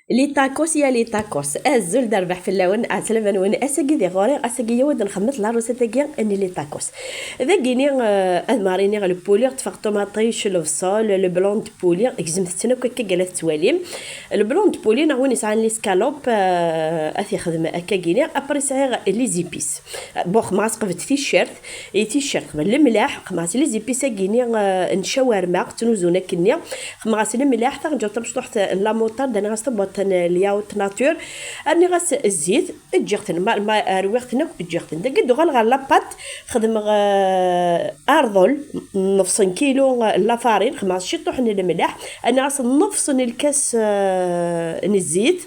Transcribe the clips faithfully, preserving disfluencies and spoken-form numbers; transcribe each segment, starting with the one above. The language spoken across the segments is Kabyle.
Les tacos, ya les tacos. Azul d rrbeḥ fell-awen, ɛeslama-nwen. Ass-agi di ɣur-i, ass-agi yawi ad nxemmet la recette-agi n les tacos. Dagini, eh, ad mar iniɣ le poulet, ṭṭfeɣ ṭumaṭic, lebṣel, le blanc de poulet, gezmet-ten akk akka i la tettwalim. Le blanc de poulet neɣ win yesɛan les escalopes, eh, ad t-ixdem akka gini. Après sɛiɣ les épices. Bon, xemɣas qbet ticcert, i ticcert, xemɣas lemlaḥ, xemɣas les épices-agi-ni, eh, n ccawarma, ttnuzun akkenni, xemɣas lemlaḥ, taɣenǧawt tamecṭuḥt n la moutarde, rniɣ-as tabwaṭ n lyaourt nature, rniɣ-as zzit, ǧǧiɣ-ten, ma, ma rwiɣ-ten akk, ǧǧiɣ-ten. Dagi d-uɣaleɣ ɣer la pâte, xedmeɣ, eh, arḍel, nnefṣ n kilu, eh, n la farine, xemɣas ciṭuḥ n lemlaḥ, rniɣ-as nnefṣ n lkas, eh, n zzit,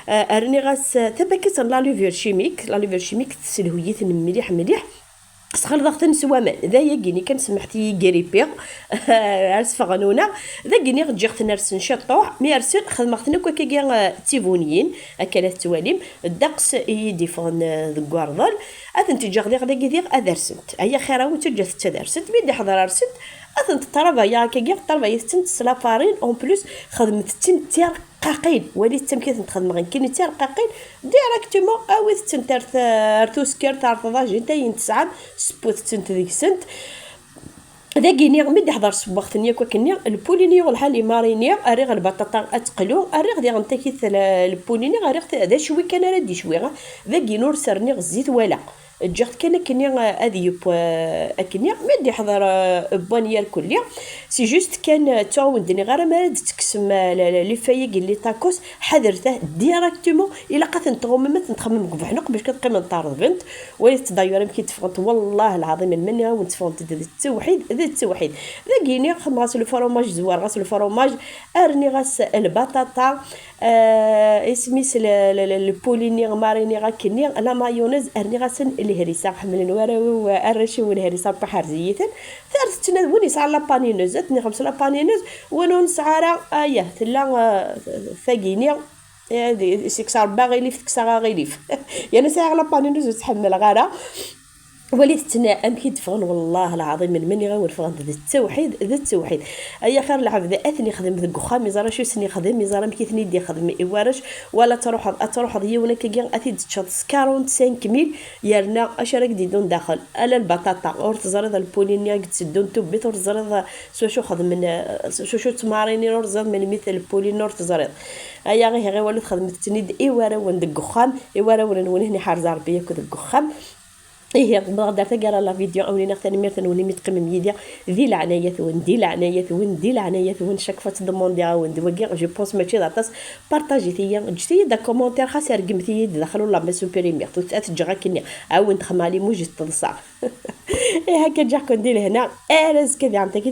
Eh, rniɣ-as, eh, tabakit n la levure chimique. La levure chimique tesselhuy-iten mliḥ, mliḥ. Sxelḍeɣ-ten s waman. D ayagi-ni kan, semḥet-iyi, gripiɣ. Ar sfeɣnuna. Dagini ǧǧiɣ-ten rsen ciṭṭuḥ. Mi rsen, xedmeɣ-ten akk akkagi, eh, d tibuniyin. Akka la tettwalim. Ddeqs i yi-d-iffɣen, eh, deg warḍel. Ad tent-ǧǧeɣ diɣ dagi diɣ ad rsent. Aya xir-awen, ǧǧet-tt ad rsent. Mi d-iḥḍer rsent, ad tent-ṭṭrabayeɣ akkagi, ṭṭrabayet-tent s la farine. En plus, xedmet-tent d tirqaqin. Walit amek i tent-xedmeɣ nekkini d tirqaqin. Directement, awit-tent ar t-, ar tuskert, ar tḍajint, ayen tesɛam, sewwet-tent deg-sent. Dagini, mi d-iḥḍer sewweɣ-ten yakk akkenni, lpulini yuɣ lḥal imarini, rriɣ lbaṭaṭa ad teqlu, rriɣ diɣen takit l-, lpulini, rriɣ t-, d acwi kan ara d-icwi, ha. Dagini ur s-rniɣ zzit wala. Ǧǧiɣ-t kan akkenni, eh, ad yeww, eh, akkenni. Mi d-iḥḍer, eh, wwan yerkelli, c'est juste kan, eh, ttɛawen d-nniɣ ara mi ara d-tekksem, eh, la, la, les feuilles-agi n les tacos, ḥadret, ah, directement, ilaq ad tent-tɣummem, ad tent-txemmem deg ubeḥnuq, bac kan qqiment ṭṭerḍbent. Walit d'ailleurs amek i d-ffɣent, wallah lɛaḍim, lmenni awen-tteffɣent d ttewḥid, d ttewḥid. Dagini, xemmeɣ-as le fromage, zewwareɣ-as le fromage, rniɣ-as lbaṭaṭa, eh, isem-is le, le, le, lpulini, marini, akkenni, la mayonnaise, rniɣ-asen lhrisa. Ḥemmlen warraw-iw, arrac-iw lhrisa, Rebbi ḥerz-iyi-ten. Tart-tten, win yesɛan la panineuse, ad ten-ixem s la panineuse, win ur nesɛi ara, ayah, tella, eh, tagini, eh, di, seg-s Rebbi aɣilif, teksa aɣilif. Yerna sɛiɣ la panineuse ur tt-ḥemmleɣ ara. Walit-ten amek i d-ffɣen, wallah lɛaḍim, melmi nniɣ-awen ffɣent d ttewḥid, d ttewḥid. Ay axir lɛebd, ad ten-ixdem deg uxxam, iẓra acu i sen-ixdem, iẓra amek i ten-id-ixdem i warrac, wala ad truḥeḍ, ad truḥeḍ yiwen akkagi, ad t-id-teččeḍ s quarante-cinq mille, yerna acu ara k-d-iddun daxel? Ala lbaṭaṭa, ur teẓriḍ lpulini i yetteddun tubbit, ur teẓriḍ s wacu xedmen, s wacu ttmarinin, ur teẓriḍ melmi-t lpulini, ur teẓriḍ. Aya ihi ɣiwalet xedmet-ten-id i warraw-nwen deg uxxam, i warraw-nwen, hen iḥrez Rebbi yakk deg uxxam. Ihi, wwḍeɣ-d ar taggara n la vidéo, awen-iniɣ tanemmirt-nwen imi teqqimem yid-i, di leɛnayat-wen, di leɛnayat-wen, di leɛnayat-wen, chaque fois ttdemandiɣ-awen-d wagi, je pense mačči d aṭas, partaget-iyi, ǧǧet-iyi-d commentaire, xas rgmet-iyi-d daxel ula ma supprimer-t, ad t-ǧǧeɣ akkenni, awen-d xemali mujit teḍsa. Ihi akka ǧǧeɣ-ken di lehna, ar azekka diɣen.